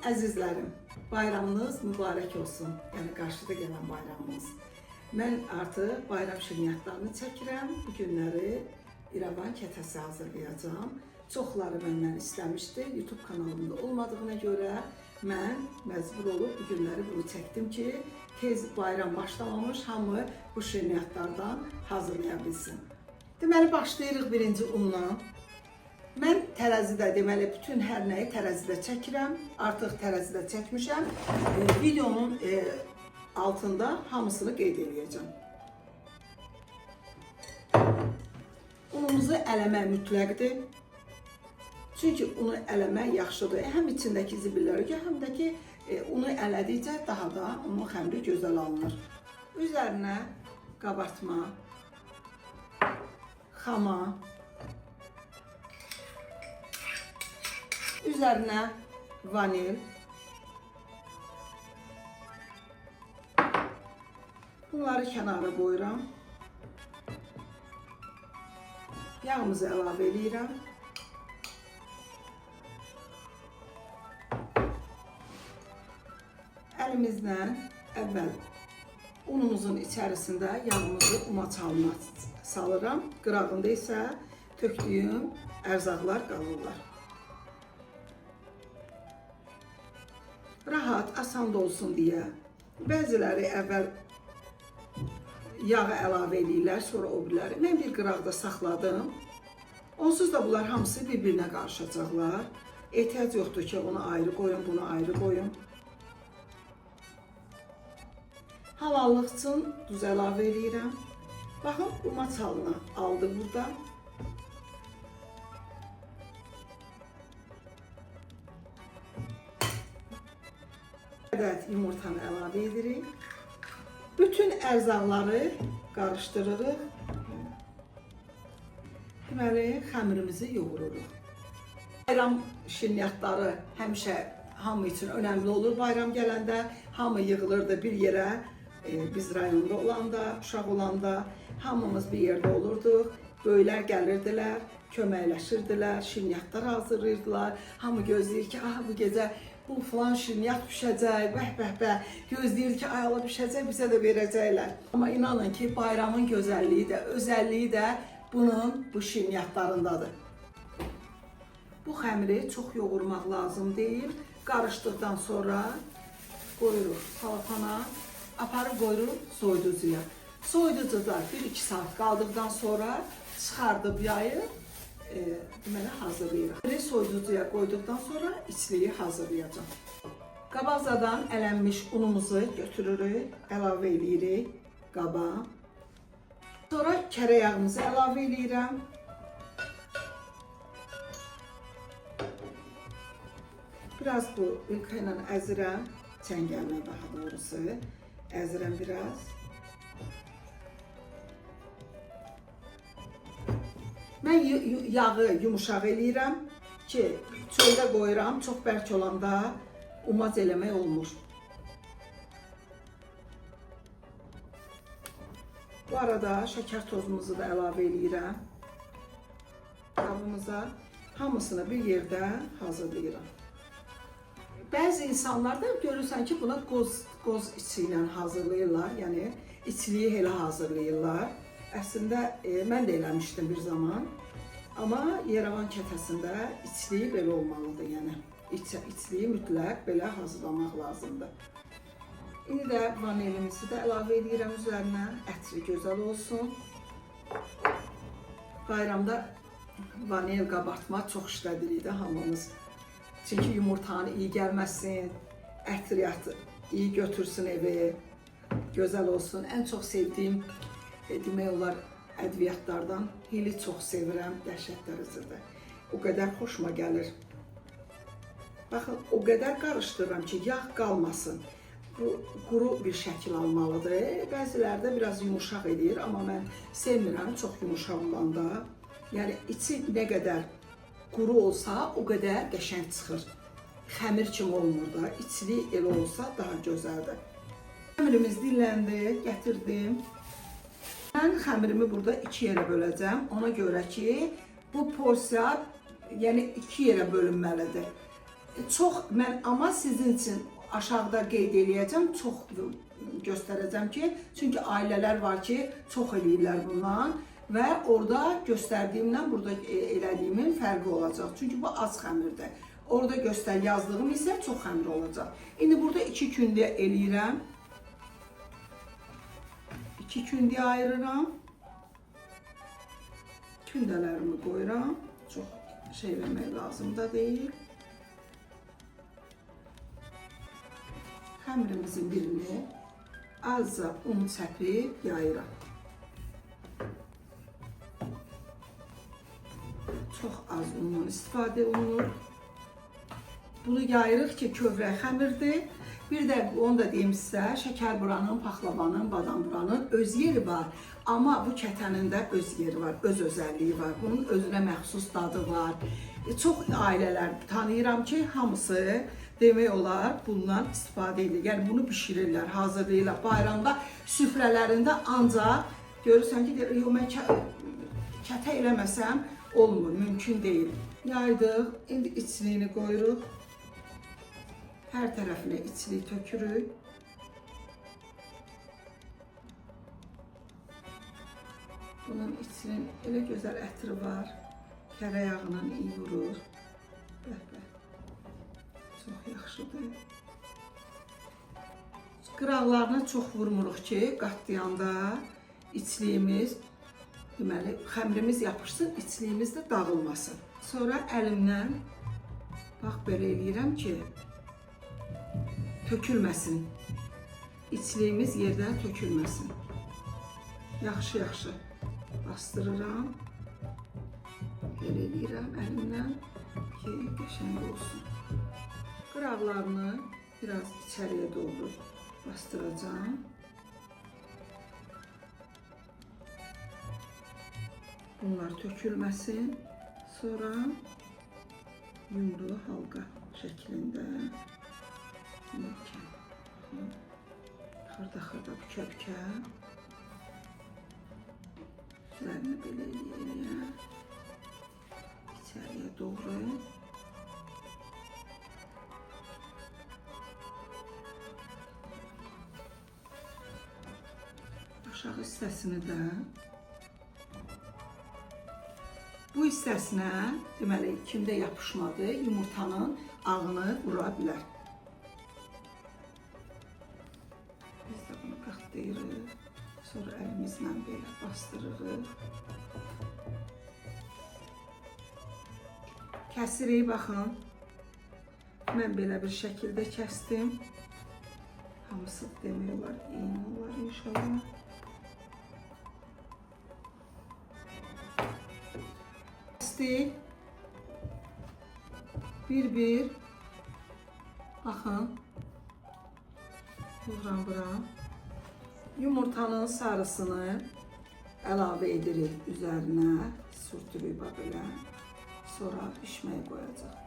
Əzizlərim, bayramınız mübarək olsun. Yəni qarşıda gələn bayramımız. Mən artıq bayram şirniyyatlarını çəkirəm. Bu günləri İrəvan kətəsi hazırlayacağam. Çoxları məndən istəmişdi. YouTube kanalımda olmadığına görə mən məcbur olub bu günləri bunu çəkdim ki, tez bayram başlamamış hamı bu şirniyyatlardan hazırlaya bilsin. Deməli başlayırıq birinci unla. Mən tərəzidə, deməli, bütün hər nəyi tərəzidə çəkirəm. Artıq tərəzidə çəkmişəm. Videonun altında hamısını qeyd eləyəcəm. Unumuzu ələmək mütləqdir. Çünki unu ələmək yaxşıdır. Həm içindəki zibilləri görə, həm də ki unu ələdikcə daha da unun xəmiri gözəl alınır. Üzərinə qabartma, xama, üzərinə vanil, bunları kənara qoyuram. Yağımızı əlavə eləyirəm. Əlimizlə əvvəl unumuzun içərisində yağımızı uma çalına salıram. Qırağında isə tökdüyüm ərzaqlar qalırlar. Rahat, asan da olsun deyə. Bəziləri əvvəl yağı əlavə eləyirlər, sonra o biriləri. Mən bir qıraqda saxladım. Onsuz da bunlar hamısı bir-birinə qarışacaqlar. Ehtiyac yoxdur ki, onu ayrı qoyun, bunu ayrı qoyun. Halallıq üçün duz əlavə eləyirəm. Baxın, uma çalına aldı burada. Ədəd yumurtanı əlavə edirik. Bütün ərzaqları qarışdırırıq. Deməli, xəmirimizi yoğururuq. Bayram şirniyyatları həmişə hamı üçün önəmli olur. Bayram gələndə hamı yığılırdı bir yerə. Biz rayonda olanda, uşaq olanda hamımız bir yerdə olurduq. Böyüklər gəlirdilər, köməkləşirdilər, şirniyyatlar hazırlayırdılar. Hamı gözləyir ki, ah bu gecə bu filan şirniyyat bişəcək, bəh bəh bəh. Gözləyir ki, ay Allah bişəcək, bizə də verəcəklər. Amma inanın ki, bayramın gözəlliyi də, özəlliyi də bunun bu şirniyyatlarındadır. Bu xəmiri çox yoğurmaq lazım deyil. Qarışdıqdan sonra qoyuruq salafana, aparıb qoyuruq soyuducuya. Soyuducuda 1-2 saat qaldıqdan sonra çıxardıb yayı deməli hazırlayırıq. Xəmiri soyuducuya qoyduqdan sonra içliyi hazırlayacağam. Qabaqcadan ələnmiş unumuzu götürürük, əlavə eləyirik qaba. Sonra kərə yağımızı əlavə eləyirəm. Biraz bu vilka ilə əzirəm, çəngəllə daha doğrusu, əzirəm biraz. Mən yağı yumuşaq eləyirəm ki, çöldə qoyuram, çox bərk olanda umac eləmək olmur. Bu arada şəkər tozumuzu da əlavə eləyirəm qabımıza. Hamısını bir yerdə hazırlayıram. Bəzi insanlar da görürsən ki, buna qoz içi ilə hazırlayırlar. Yəni içliyi elə hazırlayırlar. Əslində mən də eləmişdim bir zaman. Amma Yerevan kətəsində içliyi belə olmalıdır, yəni içliyi mütləq belə hazırlamaq lazımdır. İndi də vanilimizi də əlavə edirəm üzərinə, ətri gözəl olsun. Bayramda vanil qabartma çox işlədirik də hamımız. Çünki yumurtanın iyi gəlməsin, ətriyyatı iyi götürsün evi, gözəl olsun. Ən çox sevdiyim demək olar ədviyyatlardan hili çox sevirəm, dəhşət dərəcədə. O qədər xoşuma gəlir. Baxın, o qədər qarışdırıram ki, yağ qalmasın. Bu quru bir şəkil almalıdır. Bəziləri də biraz yumuşaq eləyir, amma mən sevmirəm çox yumuşaq olanda. Yəni içi nə qədər quru olsa, o qədər qəşəng çıxır. Xəmir kimi olmur da. İçli elə olsa daha gözəldir. Xəmirimiz dilləndi, gətirdim. Mən xəmirimi burada iki yerə böləcəm. Ona görə ki, bu porsiya, yəni iki yerə bölünməlidir. Çox mən amma sizin üçün aşağıda qeyd eləyəcəm, çox göstərəcəm ki, çünki ailələr var ki, çox eləyirlər bundan və orada göstərdiyimlə burada elədiyimin fərqi olacaq. Çünki bu az xəmirdir. Orada göstər yazdığım isə çox xəmir olacaq. İndi burada 2 kündə eləyirəm. 2 kündə ayırıram. Kündələrimi qoyuram. Çox şey eləmək lazım da deyil. Xəmirimizin birini azca un səpib yayıram. Çox az undan istifadə olunur. Bunu yayırıq ki, kövrək xəmirdir. Bir də onu da deyim sizə, şəkər buranın, paxlavanın, badam buranın öz yeri var. Amma bu kətənin də öz yeri var, öz özəlliyi var. Bunun özünə məxsus dadı var. Çox ailələr tanıyıram ki, hamısı demək olar bundan istifadə edir. Yəni bunu bişirirlər, hazırlayırlar. Bayramda süfrələrində ancaq görürsən ki, deyir, yox mən kətə eləməsəm olmur, mümkün deyil. Yaydıq, indi içliyini qoyuruq. Hər tərəfinə içlik tökürük. Bunun içinin elə gözəl ətri var. Kərə yağının iyi vurur. Bəh bəh. Çox yaxşıdır. Qıraqlarına çox vurmuruq ki, qatlayanda içliyimiz, deməli, xəmirimiz yapışsın, içliyimiz də dağılmasın. Sonra əlimlə bax belə eləyirəm ki, tökülməsin. İçliyimiz yerdən tökülməsin. Yaxşı-yaxşı bastırıram. Belə eləyirəm əlimlə ki, qəşəng olsun. Qıraqlarını biraz içəriyə doğru bastıracağam. Bunlar tökülməsin. Sonra yumru halqa şəklində möhkəm. Xırda-xırda bükə-bükə. Üzərini belə eləyə-eləyə içəriyə doğru. Aşağı hissəsini də bu hissəsinə, deməli, kimdə yapışmadı, yumurtanın ağını vura bilər. Biz də bunu qatlayırıq. Sonra əlimizlə belə bastırırıq. Kəsirik, baxın. Mən belə bir şəkildə kəsdim. Hamısı demək olar, eyni olar inşallah. Kəsdik. Bir-bir. Baxın. Vururam bura. Yumurtanın sarısını əlavə edirik üzərinə. Sürtürük bax belə. Sonra bişməyə qoyacaq.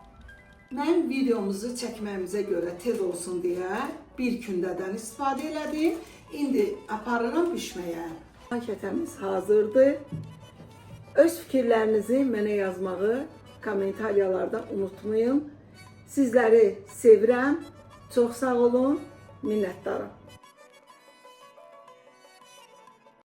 Mən videomuzu çəkməyimizə görə tez olsun deyə bir kündədən istifadə elədim. İndi aparıram bişməyə. Kətəmiz hazırdır. Öz fikirlərinizi mənə yazmağı kommentariyalarda unutmayın. Sizləri sevirəm. Çox sağ olun. Minnətdaram.